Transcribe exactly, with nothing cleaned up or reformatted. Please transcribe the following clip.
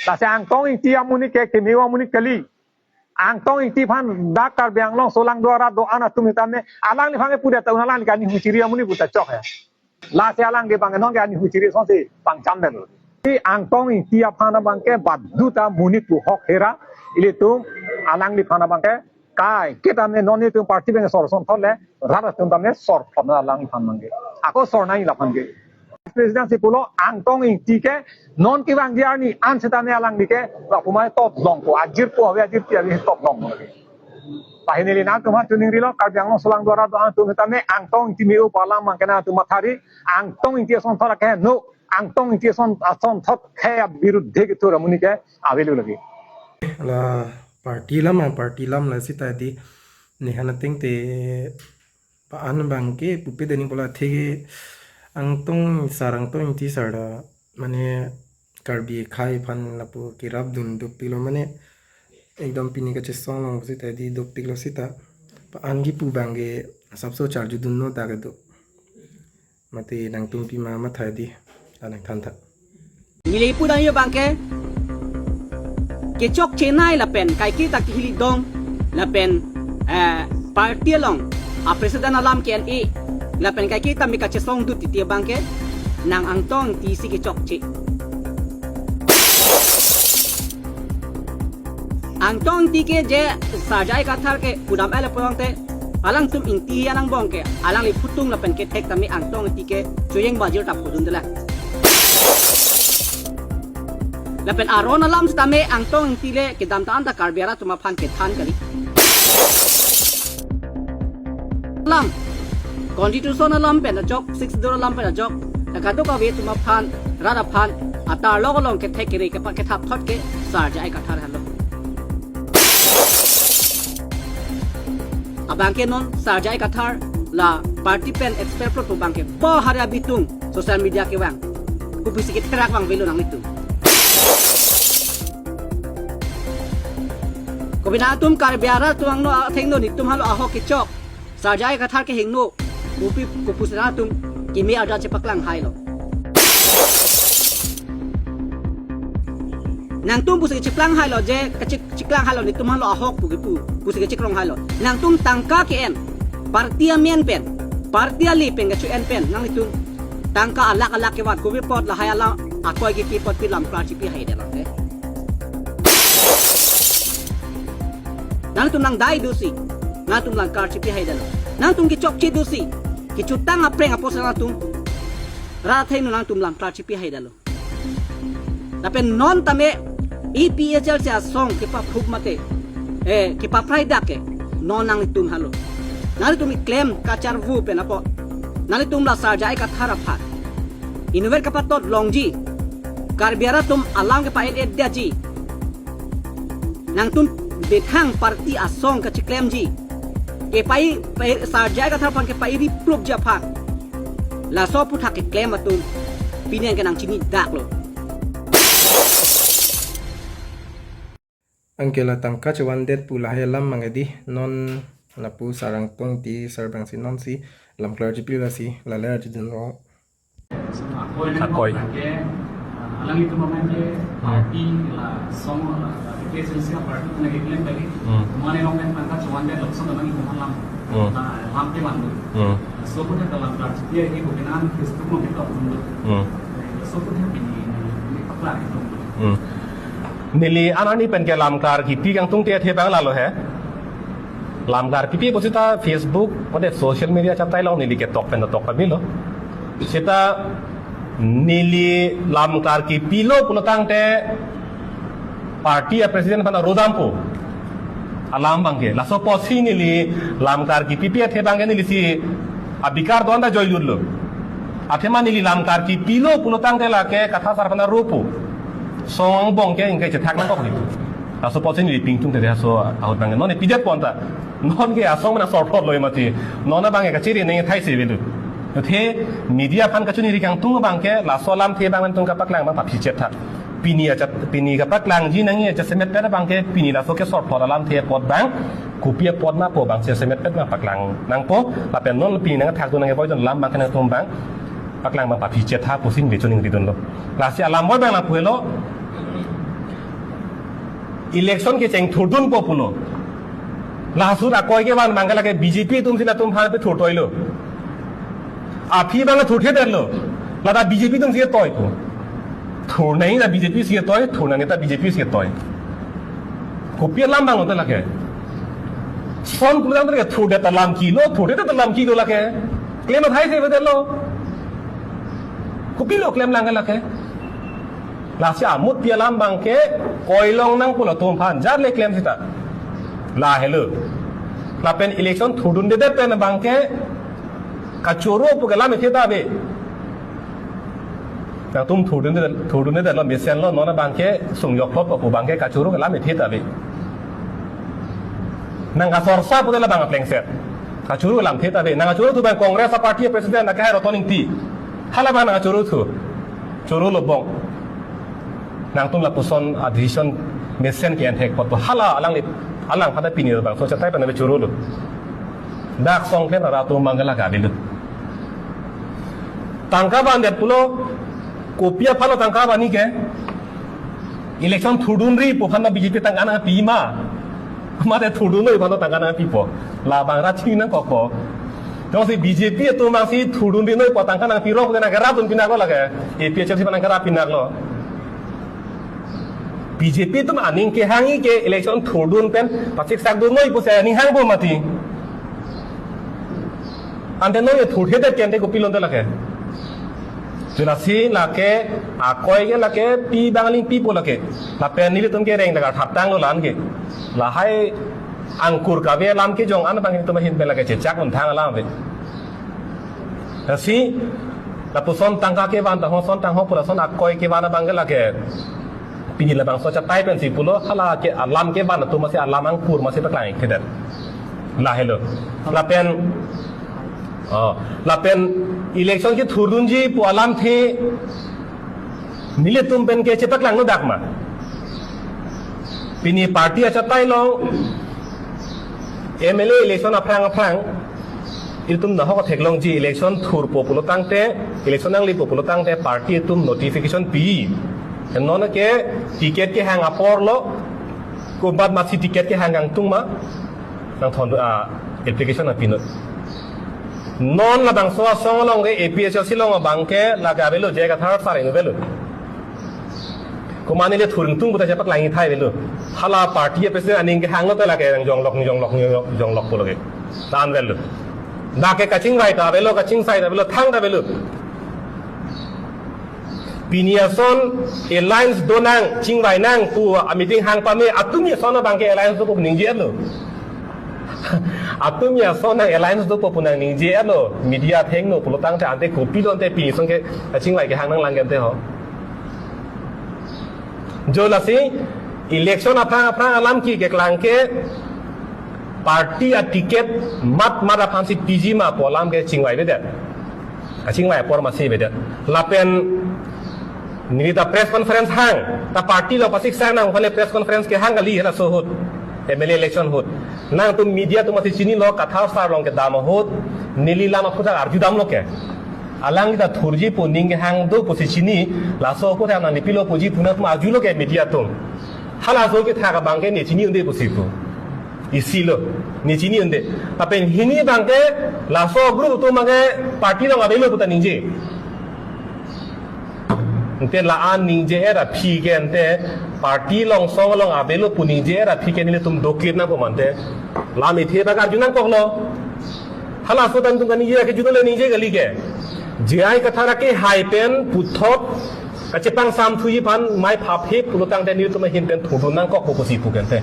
Lasi Angtong Ingti amonit ke keme amonit kali. Angtong Ingti aphan dak Karbi Anglong Solangdo arat do-an atum sitame alangliphan ke pudet ta un, alangli ke ani huchiri amonit puta chok he. Lasi alangli abang ke non ke ani huchiri asonsi pangcham detlo. Si Angtong Ingti aphan abang ke baduta monit pu hok hera, ilitum alangliphan abang ke kai ke tame non itum party abang ke sor sonthot le, rat atum tame sor thot na alangliphan abang ke. Ako sor nangji laphan ke. President si pulo Angtong Ingti ke non kevangji arni an sitame alangli ke lapu mai top longpo, ajirpo ave, ajirpi ave top long. Pahini li nangtum aphan chuning rilo, Karbi Anglong Solangdo arat do-an atum sitame Angtong Ingti me-o pu alam abang ke nangtum mathari, Angtong Ingti asonthot ke no, Angtong Ingti ason, asonthot ke abirudhe kethur amonit ke avelo lagi. La party alam, party alam la sita di, ne han ateng te pa-an abang ke pupe deni pola the ke Angtong sar, Angtong Ingti sar ta mane Karbi akhei aphan lapu kerap dun dopiklo, mane ekdom pini kachesong along sita di dopiklo sita. Pa-an kipu abang ke asapso charju dunno ta kedo. Mate nangtum pima matha di, anang thantha. Neli pu dang yo abang ke kechokche nai lapen kaike ta kehili dong lapen, eh, party along a president alam ke-en-e lapen kaike ta me kachesong dut titi abang ke nang Angtong Ingti si kechokche. Angtong Ingti ke je Sar J I Kathar ke pudam ele pulote alangtum Ingti angbong ke alangli phutung lapen kethek tame Angtong Ingti ke chojeng bajir ta pudun dela. Lapen aron alam sitame Angtong Ingti le kedamtang ta Karbi arat atum aphan kethan kali. Alam, Constitution alam pen ajok, Sixth Schedule alam pen ajok, ta kadokave atum aphan, rat aphan atarlok along kethek kere kepa kethap thot ke Sar J I Kathar henlo. Abang ke non Sar J I Kathar la party pen expel plot abang ke bo hari abitung social media kevang. Kopisi ketherak vangvelo nanglitum. Kopine atum Karbi arat atum angno athengno netum aphan lo ahok kechok. Sar J I Kathar ke hingno. Kopi kopusi nangtum keme arjan chepaklang hailo. Nangtum pusi kechiplang hailo je kachik chiklang hailo netum aphan lo ahok pu kepu. Pusi kechikrong hailo. Nangtum tangka ke-en. Party amen pen. Party ali pen kecho-en pen. Nanglitum tangka alak alak kevan kopi apot lahai alam akoi kepi apot pi lamklar chipi hai detlo ke. Nangtum nangdai dosi, nangtum lamklar chipi hai detlo. Nangtum kechokche dosi, kechutang apreng apotsi nangtum rat athengno nangtum lamklar chipi hai detlo. Lapen non tame A P H L C asong kepaphup mate, eh, kepaprai dak ke non nanglitum henlo. Nanglitum keklem kacharvu pen apot nanglitum la Sar J I Kathar aphan inutvet kapatot longji, Karbi arat atum alam kepa-en-e detji. Nangtum bethang party asong kachiklemji. Kepai, pai, Sar J I Kathar aphan kepai-ri prupji aphan. Laso aphuthak keklem atum pini an ke nangchini daklo. Anke la tangka chevandet pu lahai alam abang ke di non lapu Sar Angtong Ingti sar abangsi nonsi lamklar chipi lasi lale arjudunlo. Akoi. Alangli tu mamang ke party la song la A P H L C party tu nagi claim bagi. Hmm. Mane long pen tangka chevandet lapuson nang itu malam. Hmm. Na lam ke mandu. Hmm. So pun dalam party dia ini bukan Facebook mau kita pun. Hmm. So pun dia ini ini apa itu. Hmm. Neli anani pen ke lamklar kipi kangtung te athe abang lalo he. Lamklar kipi pu seta Facebook, mate social media chatai long neli ketok pen tok kami lo. Seta neli lamklar kipilo pulo tangte party a president aphan arodampo. Alam abang ke. Laso apotsi neli lamklar kipipi athe abang ke nelisi abikar do-an ta joilutlo. Athema neli lamklar kipilo pulo tangte lake Kathar sar aphan aropo. Song angbong ke ingkai chethak nangkok ni. Laso apotsi neli pingtung te laso ahut abang ke. Non pidet pon ta. Non ke asong mena sorpot lo mati. Non abang ke kachiri neng thai se velu. Athe media aphan kachoningri kangtung abang ke laso alamthe abang nangtum kapaklang abang paphi chetha. Pini ajat, pini kapaklangji nangji ajat semet pet abang ke pini laso ke sorpot alamthe apot abang kopi apot ma pu abang si semet pet abang paklang nangpo, lapen non pini nangthak dun nangkevoi dun alam abang ke nangtum abang paklang abang paphi chetha pusi neli choningri dunlo. Lasi alam boi abang nangpu helo, Election kecheng thurdunpo pulo. Laso akoi kevan abangke lake B J P atumsi latum aphan pethur toilo. Aphi abang thurthedetlo. Lata B J P atumsi toipo. Thurnangji ta B J P si toi, thurnangji ta B J P si toi. Kopi alam abang lote lake. Son pulang lake thurdet ta lam kilo, thurdet ta lam kilo lake. Klem athai si avedetlo. Kopilo klemlang lake. Lasi amutpi alam abangke koilong nangpo latum aphan, jar le klem seta. Lahelo. Lapen election thurdundedet pen abangke kachoro pu ke lam ethe ta ave. Nangtum thurdunde, thurdundedetlo mesenlo, non abangke sungjoklotpo pu abangke kachoro ke lam ethe ta ave. Nangkasorsa pute labang aplengset. Kachoro lam ethe ta ave. Nangkachorunthu abang Congress a-party a-president akehai Roton Engti. Hala abang nangkachorunthu. Chorolo bong. Nangtum lapuson a-decision mesen ke-en thek apotpo, hala alangli, alang pada pini labangso achatai pen ave chorolo. Dak Songphen arat atum abangke lake avelo. Tangka vandet pulo, kopi aphanlo tangka vanji ke? Election thurdunri pu aphan B J P tangka nangpi ma? Mate thurdun noi aphanlo tangka nangpipo? Labang rat chini nangkokpo. Jongsi B J P atum abangsi thurdunri noi pu tangka nangpirong pute nangkerapdun pinaklo lake. A P H L C aphan nangkerap pinaklo. B J P atum aning kehangji ke election thurdun pen pachiksakdun noi pusi aning hangpo mati. Ante noi thurthedet ke ante kopilo ante lake. Lasi lake akoi ke lake pi abang aling pipo lake. Lapen nelitum ke reng dagar thaptanglo la-an ke. Lahai angkur kave alam kejong an abang nelitum ahin pen lake chechak unthang alam ave. Lasi lapuson tangka kevan ta ho, son tang ho pu lason akoi kevan abangke lake. Pini labangso achatai pensi pulo, hala ke alam kevan atum masi alam angkur masi paklang thedet. Lahelo. Lapen, oh, lapen election kethurdunji pu alamthe nelitum pen ke chepaklangno dak ma? Pini party achatai along M L A election aphrang aphrang itum nahok theklongji, election thurpo pulo tangte, election nanglipo pulo tangte party atum notification pi. Non ke ticket kehang aporlo, komat masi ticket kehang kangtung ma, nangthon, ah, application nangpinot. Non labangso asong along ke A P H L C along abangke lake avelo, J I Kathar sir eno avelo. Komat neli thur ingtung puta chepaklangji athai avelo. Hala party a-president aning kehanglo te lake nangjonglok, nangjonglok, nangjonglok pulo ke. Tan avelo. Dak ke kachingvai ta avelo, kachingsai ta avelo, thang ta avelo. Pini ason alliance donang, chingvai nang pu a-meeting hang pame, atum ason abangke alliance dopo ningje-etlo. Atum ason nang alliance dopo pu nangningje-etlo. Media athengno pulo tangte ante kopilo ante pini ason ke kachingvai kehang nanglang ke ante ho. Jo lasi election aphrang aphrang alam ke keklang ke party a-ticket mat mat aphansi piji ma pu alam ke chingvaivedet. Kachingvai apor masi avedet. Lapen neli ta press conference hang, ta party along pasiksak nang pu aphan le press conference kehang kali halaso ahut. M L A election ahut. Nangtum media atum masi chinilo, Kathar sir along kedam ahut, neli lam aphuthak arjudamlo ke. Alangli ta thurji pu ning kehang do pusi chini, laso aphuthak nangli pilo puji pu nangtum arjulo ke media atum. Halaso kethak abangke ne chini un-e pusi pu. Isilo, ne chini un-e. Lapen hini abangke laso group atum abangke party along avelo puta ningje. Ante la-an ningje-et aphi ke ante party along song along avelo pu ningje-et aphi ke nelitum dokir nangpo mante. Lam ethe abang arju nangkoklo. Halaso atum kaningje ke juno le ningje kali ke. J I Kathar akehai pen puthot kachepangsam thuji aphan mai phaphe pulo tangte nelitum ahin pen thurdun nangkokpo pusi pu ke ante.